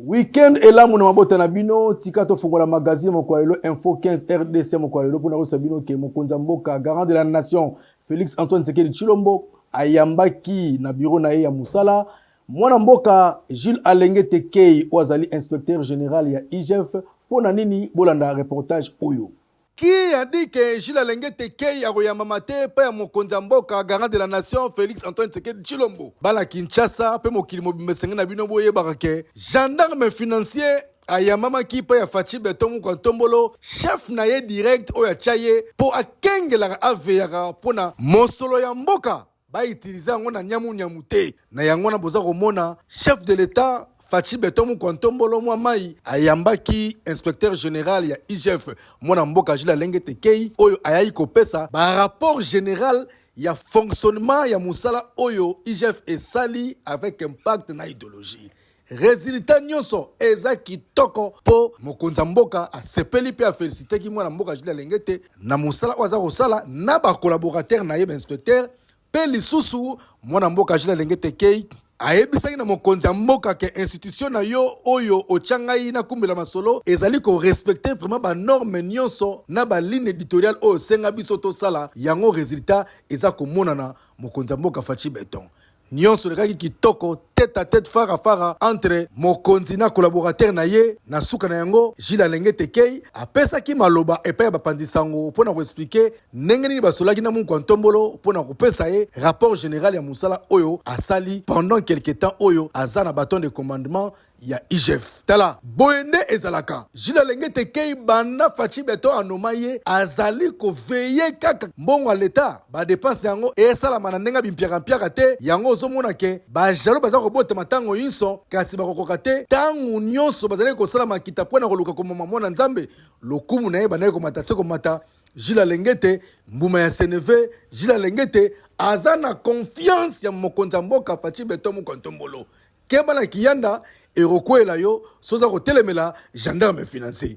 Weekend elamu na mabota na bino, tika tofongola magazine mokolo ya lelo Info 15 RDC mokolo ya lelo mpona koyebisa bino ke mokonzi ya mboka garant de la nation Felix Antoine Tshisekedi Tshilombo ayambaki na bureau na ye ya mosala mwana mboka Jules Alengete Key oyo azali inspecteur general ya IGF. Mpo na nini? Bolanda reportage oyo. Qui a dit que Jules Alengete Key akoyambama te epai ya mokonzi ya mboka garant de la nation Felix Antoine Tshisekedi Tshilombo? Bana Kinshasa mpe mokili mobimba, esengeli na bino boyebaka ke gendarme financier ayambamaki epai ya Fatshi Beton Mukwa Ntombolo, chef na ye direct oyo atya ye mpo akengelaka aveyaka mpo na mosolo ya mboka ba utiliser yango na nyamu nyamu te. Na yango wana boza komona chef de l'etat Fatshi Beton Mukwa Ntombolo mwa mai ayambaki inspecteur general ya IGF mwana mboka Jules Alengete Key oyo ayaki kopesa ba rapport general ya fonctionnement ya mosala oyo IGF esali avec impact na idéologie. Resultat nyonso eza kitoko mpo mokonzi ya mboka asepeli mpe afelisiteki mwana mboka Jules Alengete na mosala oyo aza kosala na ba collaborateur na ye ba inspecteur. Mpe lisusu mwana mboka Jules Alengete Key ayebisaki na mokonzi ya mboka ke institution na yo oyo otya ngai nakumbela masolo ezali korespecte vraiment banorme nyonso na baligne éditoriale oyo osenga biso tosala yango. Resultat eza komonana. Mokonzi ya mboka Fatshi Beton, nyonso elekaki kitoko, tête à tête, fara fara entre mokonzi na collaborateur na ye. Na suka na yango, Jules Alengete Key apesaki maloba epai ya bapanzi sango mpo na koexpliquer ndenge nini basolaki na Mukwa Ntombolo mpo na kopesa ye rapport général ya mosala oyo asali pendant quelque temps oyo aza na baton de commandement ya IGF. Tala boye nde ezalaka. Jules Alengete Key, banda Fatshi Beton anoma ye, azali koveye kaka mbongo ya leta badepense na yango esalama na ndenge bimpiaka-mpiaka te. Yango ozomona ke bajalo baza kobotama ntango nyonso, kasi bakokoka te. Ntango nyonso bazalaki kosala makita mpo na koluka komama mwana Nzambe, lokumu na ye bandaki komata se komata. Jules Alengete mbuma ya Seneve. Jules Alengete aza na confiance ya mokonzi ya mboka Fatshi Beton Mukwa Ntombolo. Keba na kiyanda ekokweyela yo soza kotelemela gendarme financier.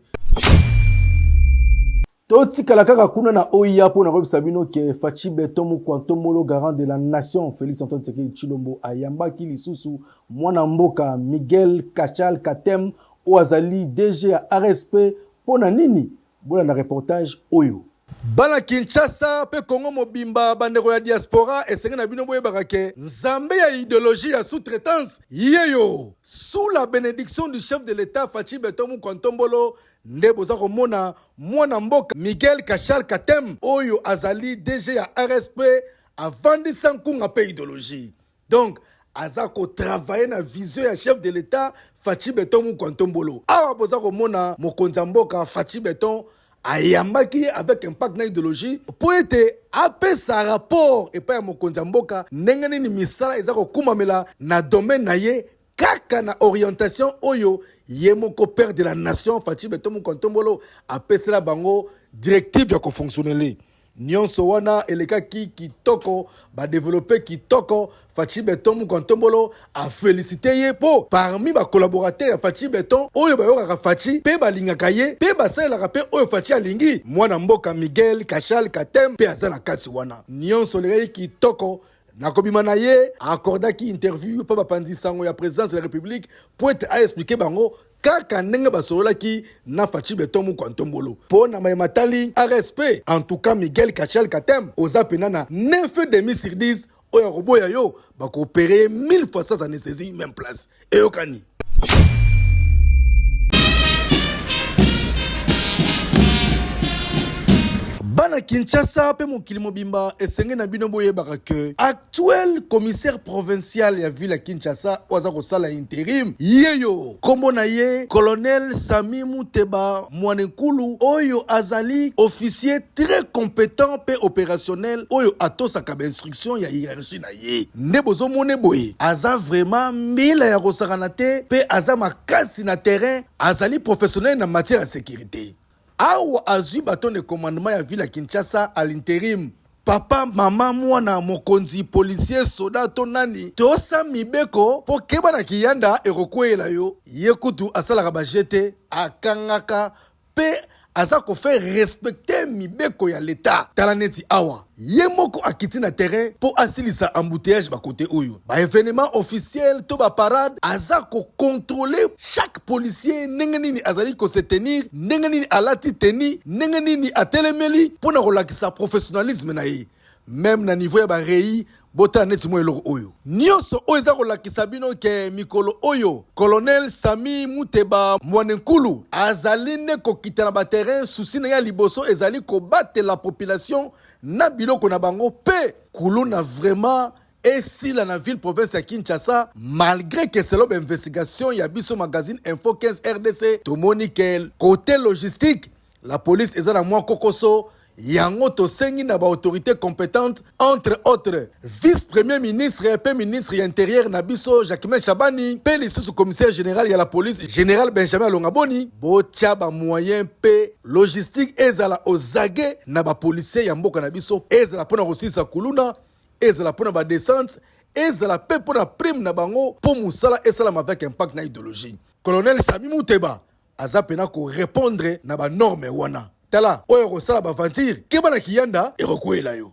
Totikala kaka kuna na OIA mpo na koyebisa bino ke Fatshi Beton Mukwa Ntombolo, garant de la nation Félix Antoine Tshisekedi Tshilombo, ayambaki lisusu mwana mboka Miguel Kachal Katem oyo azali DG ya RSP. Mpo na nini? Bolanda reportage oyo. Bana Kinshasa mpe Congo mobimba, bandeko ya diaspora, esengeli na bino boyebaka ke Nzambe ya ideologie ya sous-traitance yeyo sous la benediction du chef de l'État Fatshi Beton Mukwa Ntombolo nde boza komona mwana mboka Miguel Kachal Katem oyo azali DG ya RSP avandisa nkunga mpe ideologie. Donc aza kotravaille na vision ya chef de l'État Fatshi Beton Mukwa Ntombolo. Awa boza komona mokonzi ya mboka Fatshi Beton ayambaki ye avec impact na idéologie mpo ete apesa rapport epai ya mokonzi ya mboka ndenge nini misala eza kokumamela na domaine na ye, kaka na orientation oyo ye moko père de la nation Fatshi Beton Mukwa Ntombolo apesela bango directive ya kofonctionnele. Nyonso wana elekaki kitoko, badevelope kitoko. Fatshi Beton Mukwa Ntombolo afelicite ye mpo parmi bacollaborateur ya Fatshi Beton oyo bayokaka Fatshi mpe balingaka ye mpe basalelaka mpe oyo Fatshi alingi, mwana mboka Miguel Kachal Katem mpe aza na kati wana. Nyonso elekaki kitoko. Na kobima na ye, accordaki interview mpo bapanzi sango ya présidence de la République mpo ete aexplike bango kaka ndenge basololaki na Fatshi Beton Mukwa Ntombolo mpo na maye matali RSP. En tout cas, Miguel Kachal Katem oza pena na 9,5 sur 10. Oyo akoboya yo bakoopere ye 1000 fois sans anesthésie, même place. Eyokani. Bana Kinshasa mpe mokili mobimba, esengeli na bino boyebaka ke actuel commissaire provincial ya ville ya Kinshasa oyo aza kosala interim yeyo, nkombo na ye colonel Sami Muteba Mwanenkulu, oyo azali officier très compétent mpe opérationnel oyo atosaka bainstruction ya hiérarchie na ye. Nde bozomone boye, aza vraiment mbila ya kosakana te mpe aza makasi na terrain, azali professionnel na matière ya sécurité. Awa azwi baton de commandement ya ville ya Kinshasa à l'interim. Papa, mama, mwana, mokonzi, policier, soda to nani, tosa mibeko mpo keba na kiyanda ekokweyela yo. Ye kutu asalaka baje te, akangaka mpe aza ko faire respecter mibeko ya l'etat. Tala neti awa ye moko akiti na terrain mpo asilisa embouteillage ba kote oyo. Ba evenements officiels to ba parades aza ko controler chaque policier ndenge nini azali ko se tenir, ndenge nini alati tenue, ndenge nini atelemeli mpo na kolakisa professionnalisme na ye. Meme na niveau ya ba rei botala neti mwa eloko oyo. Nionso oyo eza kolakisa bino ke mikolo oyo Colonel Samy Muteba Mwanenkulu azali nde kokita na ba terrain, souci na ye ya liboso ezali kobatela population na biloko na bango pe kuluna vraiment esila na ville province ya Kinshasa malgre que selon ba investigation ya biso magazine Info 15 rdc tomoni ke cote logistique la police eza na mwa kokoso. Yango tosengi na ba autorites competentes entre autres vice premier ministre pe ministre ya interieur na biso Jacquemain Shabani pe lisusu commissaire general ya la police general Benjamin Alonga Boni botia ba moyens pe logistique ezala aux aguets na ba policiers ya mboka na biso ezala pona kosilisa kuluna ezala pona ba descentes ezala pe pona prime na bango po mosala esalama avec impact na ideologie. Colonel Samy Muteba aza pena ko repondre na ba norme wana. Tala oyo akosala ba aventure keba na kiyanda ekokweyela yo.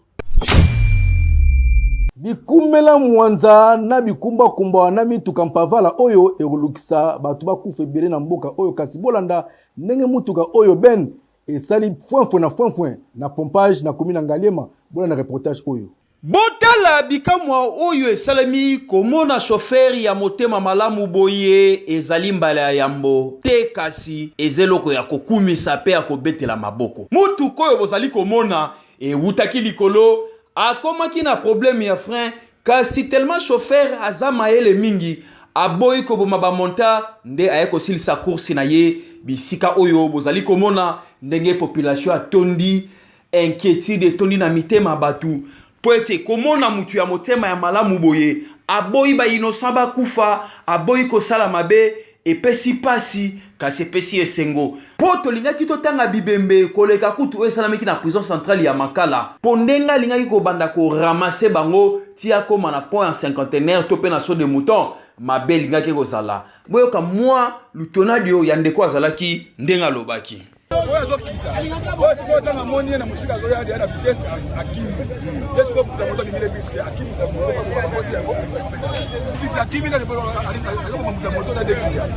Bikumela mwanza na bikumbakumba na mituka mpavala oyo ekolukisa bato bakufa ebele na mboka oyo kasi bolanda ndenge mutuka oyo ben esali fwenfwe na fwenfwe na pompage na commune ya Ngaliema bolanda reportage oyo. Botala bikamwa oyo esalemi, komona chauffeur ya motema malamu boye ezali mbala ya yambo te kasi eza eloko ya kokumisa pe ya kobetela maboko. Motuka oyo bozali komona ewutaki likolo, akomaki na problème ya frein kasi tellement chauffeur aza mayele mingi aboyi koboma ba montards nde aye kosilisa course na ye bisika oyo bozali komona ndenge population atondi. Inquietude etondi na mitema ya batu mpo ete komona mutu ya motema ya malamu boye aboyi ba innocents bakufa, aboyi kosala mabe epesi pasi kasi epesi esengo mpo tolingaki totanga bibembe koleka kutu oyo esalamaki na prison centrale ya Makala mpo ndenge alingaki kobanda ko ramasser bango ti akoma na pont ya cinquantenaire to mpe na saut de mouton mabe elingaki kozala. Boyoka mwa lutonadio ya ndeko azalaki ndenge alobaki. Oyo azokita oyo sikoyo ntango amoni ye na mosika azoya deya na vitesse akimi ye sikoyo moto moto abimile biske akimi akimi na akoboma moto moto na dekita.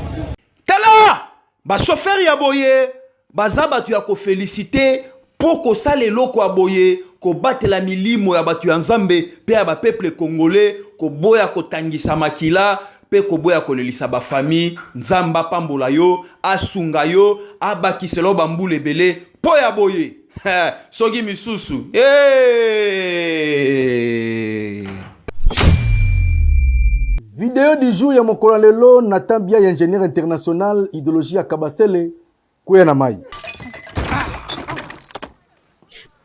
Tala ba chauffeur ya boye baza bato ya kofelisite mpo kosala eloko ya boye kobatela milimo ya bato ya Nzambe mpe ya ba peuple congolais, koboya kotangisa makila mpe koboya kolelisa ba famille. Nzambe apambola yo, asunga yo, abakisela yo ba mbula ebele mpo ya boye soki misusu hey! Video du jour ya mokolo ya lelo, Nathan Biaye, ingénieur international, idéologie ya Kabasele, kweya na mai.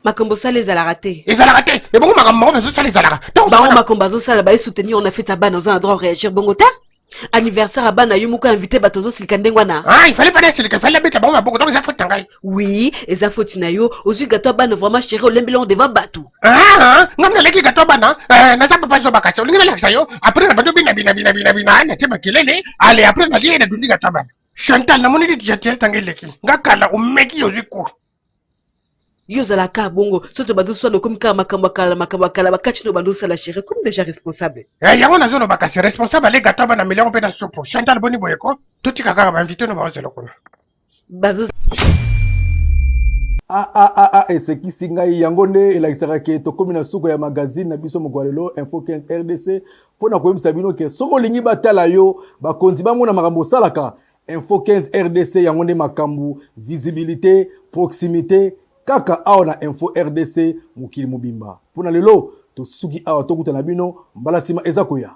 Makambo osala ezalaka te. Ezalaka te ebongo makambo bango bazosala ezalaka. Bango makambo bazosala baye soutenir na fete ya bana oza na droit réagir bongo te. Anniversaire ya bana yo moko invité bato ozosilika ndenge wana. Ah, il fallait pas nasilika, il fallait nabeta bango maboko donc eza faute na ngai. Oui, eza faute na yo. Ozwi gâteau ya bana vraiment chéri olembeli yango devant bato. Ah, ah, ngai naleki gâteau ya bana eh, naza papa zoba kasi olingi nalakisa yo après na bando bina bina bina bina bina natie makelele ale après nalie nadundi gâteau ya bana. Chantal namoni neti gentillesse na ngai eleki nga kala omeki ozwi coup. Yo ozala kaka bongo soki tobandi oswana okomi kaka makambo ya kala makambo ya kala bakati no obandi osala chérie okomi dejà responsable. Eh yango nazoloba kasi responsable ale gâteau bana meli yango mpe na supu Chantal boni boye ko totika kaka ba invité no baozela kuna. Bazo Ah, ah, ah, ah, esekisi ngai yango nde elakisaka ke tokomi na suka ya magazine na biso mokolo ya lelo Info 15 RDC mpo na koyebisa bino ke soki olingi batala yo bakonzi bamona makambo osalaka Info 15 RDC yango nde makambo visibilité proximité kaka awa na Info RDC mokili mobimba mpo na lelo tosuki awa tokutana bino mbala nsima eza koya.